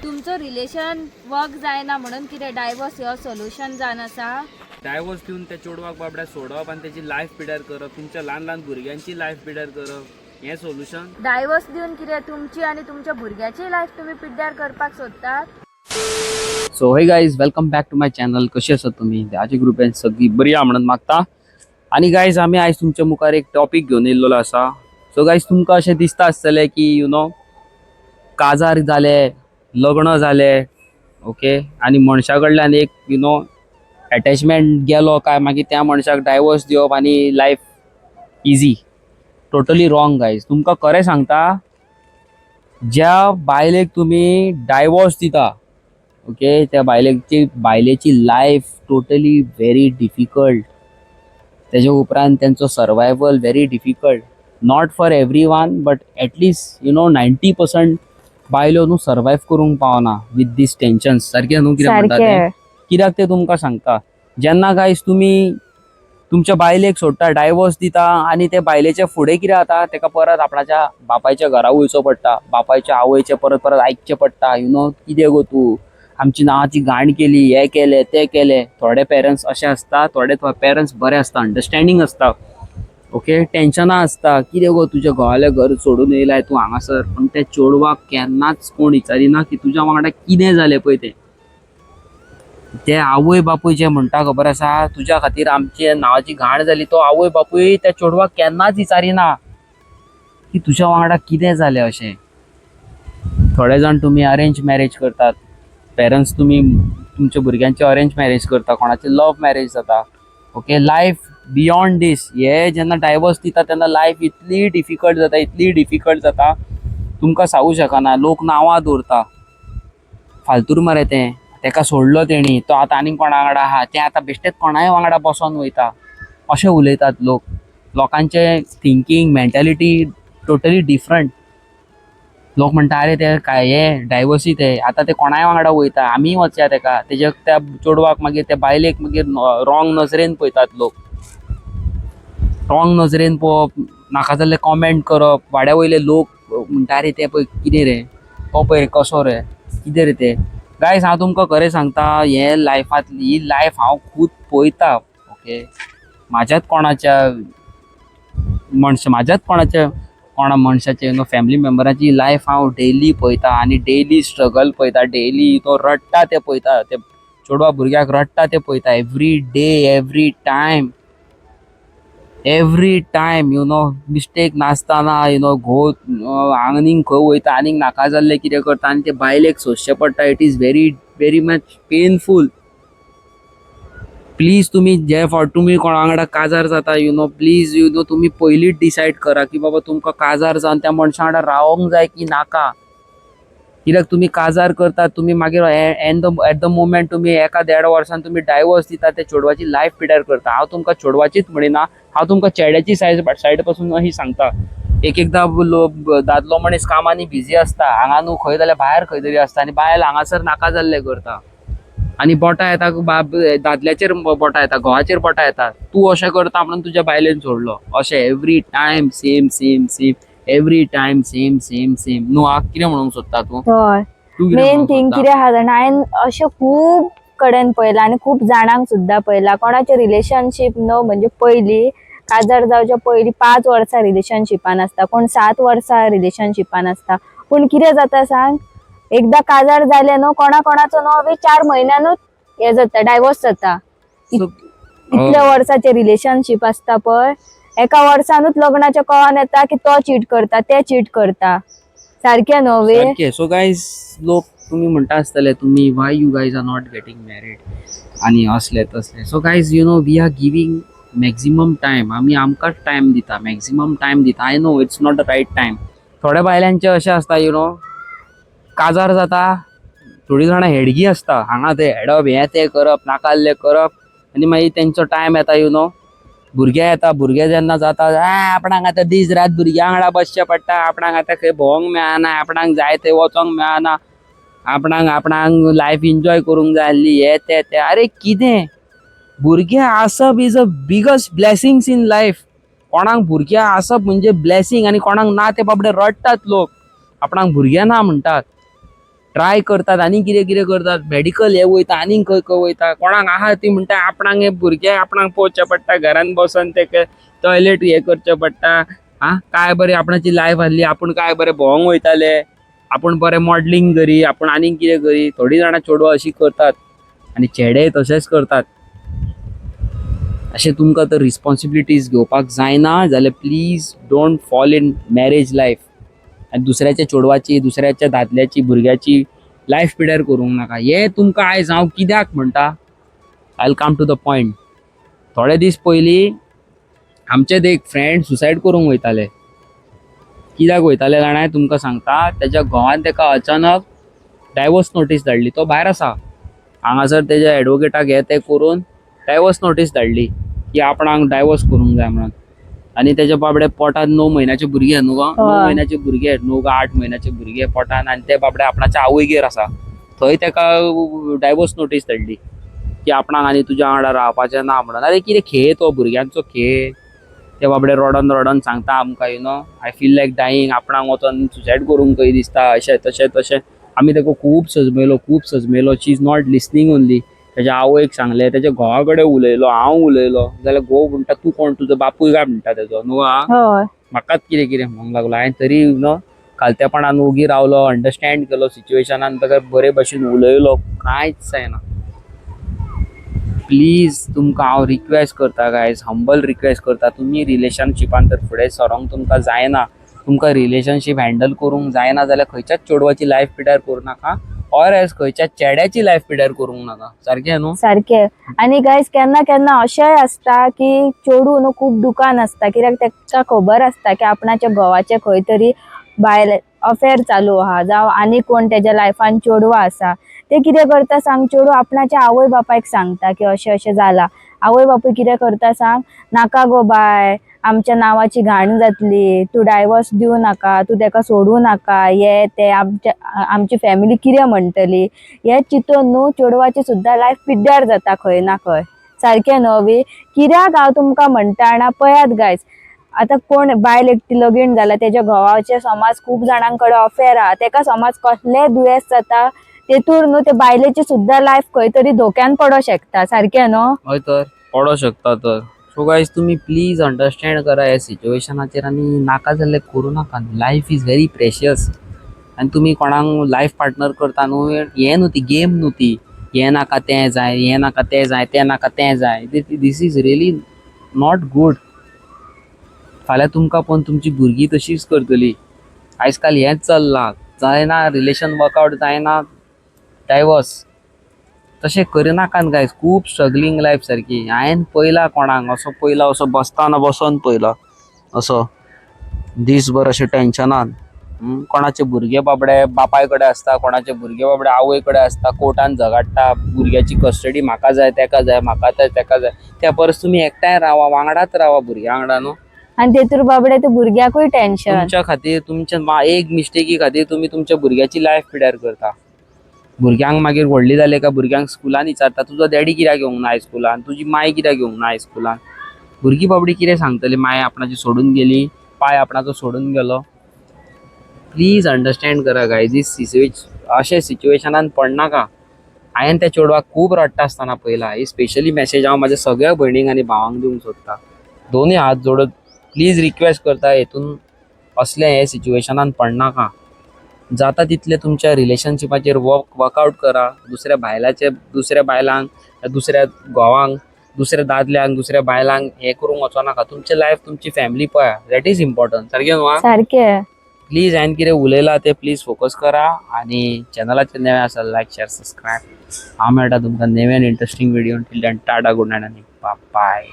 तुमचो relation work जायना म्हणून कितें डायवर्स हो सोल्युशन जावन आसा? डायवोर्स दिवन त्या चेडवाक बाबड्या सोडप आनी तेजी लायफ पिड्यार करप, तुमच्या ल्हान ल्हान भुरग्यांची लायफ पिड्यार करप, हें सोल्युशन? डायवर्स दिवन कितें तुमची आनी तुमच्या भुरग्याची लायफ तुमी पिड्ड्यार करपाक सोदतात? So hey guys, welcome back to my channel. कशी आसात तुमी? देवाच्या कृपेन सगळी बरी आहा म्हणून मागता. आनी गायज, आमी आयज तुमच्या मुखार एक टॉपीक घेवन येयल्लो आसा. सो गायज, तुमकां अशें दिसता आसतलें की काजार जालें, लग्न जालें, ओके, आनी मनशा कडल्यान एक एटॅचमेंट गेलो काय मागीर त्या मनशाक डायवोर्स दिवप आनी life easy. Totally wrong, guys. तुमकां खरें सांगता, ज्या बायलेक तुमी डायवोर्स दिता, ओके, त्या बायलेची लायफ टोटली व्हेरी डिफिकल्ट. तेच्या उपरांत तेंचो survival very difficult. Not for everyone, but at least 90% बायलो न्हू सर्वायव करूंक पावना विथ these tensions. सारकें न्हू कितें म्हणटा तें? सारकें. कित्याक तें तुमकां सांगता. जेन्ना गायज तुमी तुमच्या बायलेक सोडटा, डायवोर्स दिता, आनी ते बायलेच्या फुडें कितें जाता, तेका परत आपणाच्या बापायच्या घरा वयचो पडटा, बापायच्या आवयचें परत परत आयकचें पडटा, कितें गो तूं आमची नांवाची घाण केली, हें केलें, तें केलें. थोडे पेरंट्स अशे आसता, थोडे पेरंट्स बरे आसता, अंडरस्टँडींग आसता, ओके. टेन्शनां आसता, कितें गो तुज्या घोवालें घर सोडून येयलाय तूं हांगासर. पूण त्या चेडवाक केन्नाच कोण विचारिना की तुज्या वांगडा कितें जालें पळय तें. ते आवय बापूय जे म्हणटा, खबर आसा, तुज्या खातीर आमच्या नांवाची घाण जाली, तो आवय बापूय त्या चेडवाक केन्नाच विचारिना की तुज्या वांगडा कितें जालें अशें. थोडे जाण तुमी अरेंज मॅरेज करतात. पेरंट्स तुमी तुमच्या भुरग्यांचे अरेंज मॅरेज करता, कोणाचे लव मॅरेज जाता, ओके. लायफ बियॉन्ड दीस, हे जेन्ना डायवर्स दिता तेन्ना लायफ इतली डिफिकल्ट जाता, इतली डिफिकल्ट जाता, तुमकां सांगू शकना. लोक नांवां दवरता, फालतूर मरे तें, तेका सोडलो तेणी, तो आतां आनीक कोणा वांगडा आहा, तें आतां बेश्टेच कोणाय वांगडा बसोन वयता, अशें उलयतात लोक. लोकांचे थिंकींग मेंटेलिटी टोटली डिफरंट. लोक म्हणटा, अरे, ते काय हे डायवर्सी, ते आतां ते कोणाय वांगडा वयता, आमीय वचया तेका. तेज्या त्या चेडवाक मागीर, त्या बायलेक मागीर रॉंग नजरेन पळयतात लोक. रॉंग नजरेन पळोवप, नाका जाल्ले कॉमेंट करप. वाड्या वयले लोक म्हणटा, अरे, ते पळय कितें रे, तो पळय रे कसो रे, कितें रे ते. गायज, हांव तुमकां खरें सांगता, हे लायफांतली ही लायफ हांव खूद पळयता, ओके. म्हाज्याच कोणाच्या कोणा मनशाचे, फॅमिली मेंबराची लायफ हांव डेली पळयता आनी डेली स्ट्रगल पळयता. डेली तो रडटा ते पळयता, ते चेडवा भुरग्याक रडटा ते पळयता every day, every time, every time. Mistake नासतना घोव आनीक खंय वयता, आनीक नाका जाल्लें कितें करता आनी ते बायलेक सोंसचें पडटा. It is very very much painful. Please, तुमी जे फावट तुमी कोणा वांगडा काजार जाता, प्लीज, तुमी पयलींच डिसायड करा की बाबा तुमकां काजार जावन त्या मनशा वांगडा रावोंक जाय की नाका. कित्याक तुमी काजार करतात, तुमी मागीर and the at the moment तुमी एका देड वर्सान तुमी डायवर्स दिता, त्या चेडवाची लायफ पिड्यार करता. हांव तुमकां चेडवाचीच म्हणिना, हांव तुमकां चेड्याची सायड पासून अशी सांगता. एक एकदां लोक, दादलो मनीस कामांनी बिजी आसता, हांगा न्हू खंय जाल्यार भायर खंय तरी आसता आनी बायल हांगासर नाका जाल्लें करता आनी बोटां येता, दादल्याचेर बोटां येता, घोवाचेर बोटां येता, तूं अशें करता म्हणून तुज्या बायलेन सोडलो अशें. Every time same, same, same, every time same, same, same. न्हू आ, कितें म्हणूंक सोदता तूं? हय. तूं कितें मेन म्हणूंक थिंग सोदता? कितें आहा जाणा, हांवें अशें खूब कडेन पळयलां आनी खूब जाणांक सुद्दां पळयलां, कोणाचें रिलेशनशीप न्हू म्हणजे पयलीं काजार जावच्या पयलीं 5 वर्सां रिलेशनशिपान आसता, कोण 7 वर्सां रिलेशनशिपान आसता. पूण कितें जाता सांग, एकदां काजार जालें न्हू, कोणा कोणाचो न्हू 4 म्हयन्यानूच हें जाता, डायवोर्स जाता. इतल्या वर्साचें रिलेशनशीप आसता पळय, एका वर्सानूच लग्नाचें कळोन येता की तो चीट करता, ते चीट करता. सारकें न्हू वे? सारकें. सो गायज, लोक तुमी म्हणटा आसतले तुमी, why you guys are not getting married आनी असले तसले. So guys, we are giving maximum time. आमी आमकांच टायम दिता, मॅक्झिमम टायम दिता. I know it's not the right time. थोड्या बायलांचें अशें आसता, काजार जाता, थोडीं जाणां हेडगी आसता, हांगा थंय हेडप, हें तें करप, नाका जाल्लें करप आनी मागीर तेंचो टायम येता, भुरगे येता. भुरगे जेन्ना जाता, आपणाक आतां दीस रात भुरग्यां वांगडा बसचें पडटा, आपणाक आतां खंय भोंवंक मेळना, आपणाक जाय थंय वचोंक मेळना, आपणाक आपणाक लायफ इन्जॉय करूंक जाय आसली, हें तें तें. अरे, कितें, भुरगे आसप is a biggest blessings in life. कोणाक भुरगे आसप म्हणजे ब्लेसिंग आनी कोणाक ना ते बाबडे रडटात लोक, आपणाक भुरगे ना म्हणटात. ट्राय करतात आनी कितें कितें करतात, मेडिकल हे वयता आनीक खंय खंय वयता. कोणाक आहा ती म्हणटा आपणाक हे भुरगे आपणाक पोवचें पडटा, घरान बसोन तेका टॉयलेट हे करचें पडटा. आं, काय बरें आपणाची लायफ आहली, आपूण काय बरें भोंवंक वयताले, आपूण बरें मॉडलिंग करी, आपूण आनीक कितें करी. थोडीं जाणां चेडवां अशीं करतात आनी चेडेय तशेंच करतात. अशें तुमकां तर रिस्पॉन्सिबिलिटीज घेवपाक जायना जाल्यार please don't fall in marriage life. आनी दुसऱ्याच्या चेडवाची, दुसऱ्याच्या दादल्याची, भुरग्याची लायफ पिड्यार करूंक नाका. हें तुमकां आयज हांव कित्याक म्हणटा, I will come to the point. थोडे दीस पयलीं आमचेच एक फ्रेंड सुसायड करूंक वयताले. कित्याक वयताले जाणा, तुमकां सांगता. तेज्या घोवान तेका अचानक डायवोर्स नोटीस धाडली. तो भायर आसा हांगासर, तेज्या एडवोकेटाक हे ते करून डायवोर्स नोटीस धाडली की आपणाक डायवोर्स करूंक जाय म्हणून. आनी तेज्या बाबडे पोटान 9 म्हयन्याचे भुरगे न्हू गो, 9 म्हयन्याचे भुरगे, 9 काय 8 म्हयन्याचे भुरगे पोटान. आनी ते बाबडे आपणाच्या आवयगेर आसा, थंय तेका डायवोर्स नोटीस धाडली की आपणाक आनी तुज्या वांगडा रावपाचें ना म्हणून. अरे कितें खेळ तो, भुरग्यांचो खेळ. ते बाबडे रडोन रडोन सांगता आमकां, I feel like dying, आपणाक वचोन सुसायड करूंक खंय दिसता, अशें तशें तशें. आमी ताका खूब सजमयलो, खूब सजमयलो. She is not listening only. तेज्या आवयक सांगलें, तेज्या घोवा कडेन उलयलो, हांव उलयलो, जाल्यार घोव म्हणटा तूं कोण, तुजो बापूय काय म्हणटा तेजो न्हू. आं, म्हाकाच कितें कितें म्हणूंक लागलो. हांवें तरी खालतेपणान ओगी रावलो, अंडरस्टँड केलो सिच्युएशनान, ताका बरे भशेन उलयलो, कांयच जायना. प्लीज तुमकां हांव रिक्वेस्ट करता गायज, हंबल रिक्वेस्ट करता, तुमी रिलेशनशिपान तर फुडें सरोंक तुमकां जायना, तुमकां रिलेशनशीप हँडल करूंक जायना जाल्यार खंयच्याच चेडवाची लायफ पिड्यार करूं नाका, ऑर एल्स खंयच्याच चेड्याची लायफ पिड्यार करूंक नाका. सारकें न्हू? सारकें. आनी गायज, केन्ना केन्ना अशेंय आसता की चेडूं न्हू खूब दुकान आसता, कित्याक ताका खबर आसता की आपणाच्या घोवाचें खंय तरी बायल अफेर चालू आहा, जावं आनी कोण तेज्या लायफान चेडवां आसा. ते कितें करता सांग, चेडूं आपणाच्या आवय बापायक सांगता की अशें अशें जालां. आवय बापूय कितें करता सांग, नाका गो बाय, आमच्या नांवाची घाण जातली, तूं डायवोर्स दिवं नाका, तूं तेका सोडूं नाका, हे ते आमच्या आमची फॅमिली कितें म्हणटली. हे चिंतून न्हू चेडवाची सुद्दां लायफ पिड्ड्यार जाता खंय ना खंय. सारकें न्हू बी? कित्याक हांव तुमकां म्हणटा जाणा, पळयात गायज, आतां कोण बायल एकटी लगीन जाला, तेज्या घोवाचे समज खूब जाणां कडेन अफेर आहा, तेका समज कसलेंय दुयेंस जाता, तेतूर न्हू ते बायलेची सुद्दां लायफ खंय तरी धोक्यान पडों शकता. सारकें न्हू? हय तर, पडो शकता तर. सो गायज, तुमी प्लीज अंडरस्टँड करा ह्या सिच्युएशनाचेर आनी नाका जाल्लें करूं नाका. Life is very precious. आनी तुमी कोणाक लायफ पार्टनर करता न्हू, हें न्हू ती गेम न्हू ती, हें नाका तें जाय, हें नाका तें जाय, तें नाका तें जाय. This is really not good. फाल्यां तुमकां पळोवन तुमची भुरगीं तशीच करतली. आयज काल हेंच चल्लां. जायना रिलेशन वर्कआउट जायना, डायवोर्स. तशें करिनाकात गायज. खूब स्ट्रगलींग लायफ सारकी. हांवें पळयला कोणाक असो पळयला, असो बसताना बसोन पळयला, असो दीसभर अशें टेन्शनान. कोणाचे भुरगे बाबडे बापाय कडेन आसता, कोणाचे भुरगे बाबडे आवय कडेन आसता, कोर्टान झगडटा, भुरग्याची कस्टडी म्हाका जाय, तेका जाय, म्हाका जाय, तेका जाय. त्या परस तुमी एकठांय रावा, वांगडाच रावा भुरग्यां वांगडा न्हू. आनी तेतूर बाबडे ते भुरग्याकूय टेन्शन. तुमच्या खातीर, तुमच्या एक मिस्टेकी खातीर तुमी तुमच्या भुरग्याची लायफ पिड्यार करता. भुरग्यांक मागीर व्हडली जाले काय भुरग्यांक स्कुलान विचारता, तुजो डॅडी कित्याक येवंक ना हायस्कुलान, तुजी माय कित्याक येवंक ना हायस्कुलान. भुरगीं बाबडी कितें सांगतली, माय आपणाची सोडून गेली, पाय आपणाचो सोडून गेलो. प्लीज अंडरस्टँड करा गायज, दीस अशे सिच्युएशनान पडनाका. हांवें त्या चेडवाक खूब रडटा आसतना पळयला. ही स्पेशली मॅसेज हांव म्हाज्या सगळ्या भयणींक आनी भावांक दिवंक सोदता. दोनूय हात जोडत प्लीज रिक्वेस्ट करता, हेतून असले हे सिच्युएशनान पडनाका. जाता तितले तुमच्या रिलेशनशिपाचेर वर्कआउट करा. दुसऱ्या बायलाचे, दुसऱ्या बायलांक, दुसऱ्या घोवांक, दुसऱ्या दादल्यांक, दुसऱ्या बायलांक हें करूंक वचोनाका. तुमचें लायफ, तुमची फॅमिली पळया, that is important. सारकें न्हू आं? सारकें. प्लीज हांवें कितें उलयलां तें प्लीज फोकस करा आनी चॅनलाचेर नवें आसा लायक, शेअर, सबस्क्रायब. हांव मेळटा तुमकां नव्यान interesting video. Till then, tata, good night आनी बाय.